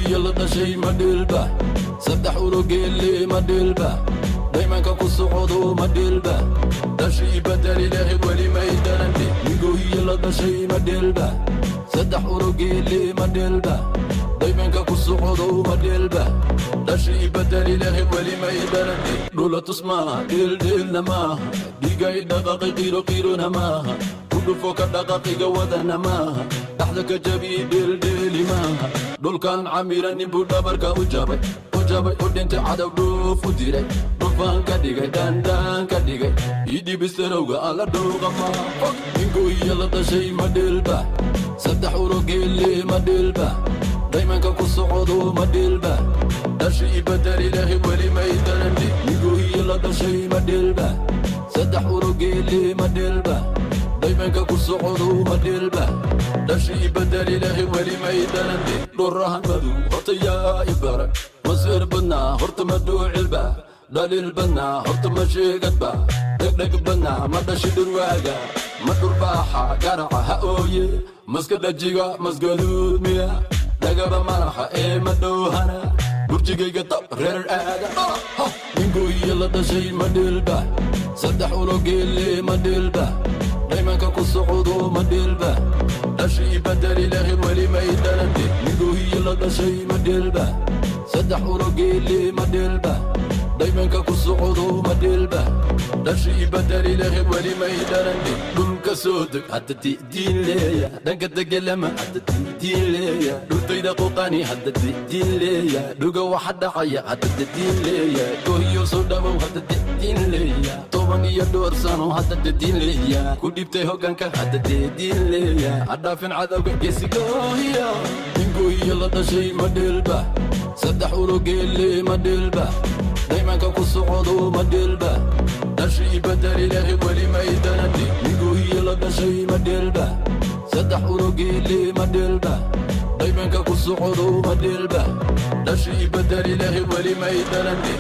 Ningoohiya la dhashay ma dheelba? Saddex ulogeelle ma dheelba? Daymanka ku socdo ma dheelba? Dhashii badal ilaahay weli may dhalande. Ningoohiya la dhashay ma dheelba? Saddex ulogeelle ma dheelba? Daymanka ku socdo ma dheelba? Dhashii badal ilaahay weli may dhalande. Dhula tus maaha, dheeldheelna maaha, dhigay dhaqaqi qiiro qiirona maaha, kudhufo ka dhaqaqiga wadana maaha, dhaxda ka jabi dheeldheeli maaha. Dhulkan camira ninbuu dhabarka u jabay, u jabay, u dhintay, cadow dhuuf u diray, dhufaan ka dhigay, dhandhaan ka dhigay, idhibistarowga alla dhuuqa maaha. Ningoohiya la dhashay ma dheelba? Saddex urogeelle ma dheelba? Daymanka ku socdo ma dheelba? Dhashii badal ilaahay weli may dhalande. Ningoohiya la dhashay ma dheelba? Saddex urogeelle ma dheelba? Daymanka ku socdo ma dheelba? Dhashii badal ilaahay weli may dhalande. Dhurahan madow horta yaa i baray? Masiir badnaa horta ma dhuucilba? Dhaliil badnaa horta ma sheegadba? Dhegdheg badnaa ma dhashi dhurwaaga? Ma dhurbaaxa garaca ha ooye? Maska dhajiga masgaduud miya? Dhagaba malaxa ee ma dhoohana? Burjigayga dab reer aada. Ningoohiya la dhashay ma dheelba? Saddex ulogeelle ma dheelba? Daymanka ku socdo ma dheelba? Dhashii badal ilaahay weli may dhalande. Ningoohiya la dhashay ma dheelba? Saddex ulogeelle ma dheelba? Daymanka ku socdo ma dheelba? Dhashii badal ilaahay weli may dhalande. Dhulka soo deg hadda didiin leeya, dhanka degelama hadda didiin leeya, dhultayda quqani hadda didiin leeya, dhuga waxa dhacaya hadda didiin leeya, gohiyo soo dhawow hadda didiin leeya, 10 iyo dhowr sano hadda didiin leeya, ku dhibtay hoggaanka hadda didiin leeya, hadhaafin cadowga geesigoohiya. Ningoohiya la dhashay ma dheelba? Saddex ulogeelle ma dheelba? Daymanka ku socdo ma dheelba? Dhashii badal ilaahay weli may dhalande. Ningoohiya la dhashay ma dheelba? Saddex ulogeelle ma dheelba? Daymanka ku socdo ma dheelba? Dhashii badal ilaahay weli may dhalande.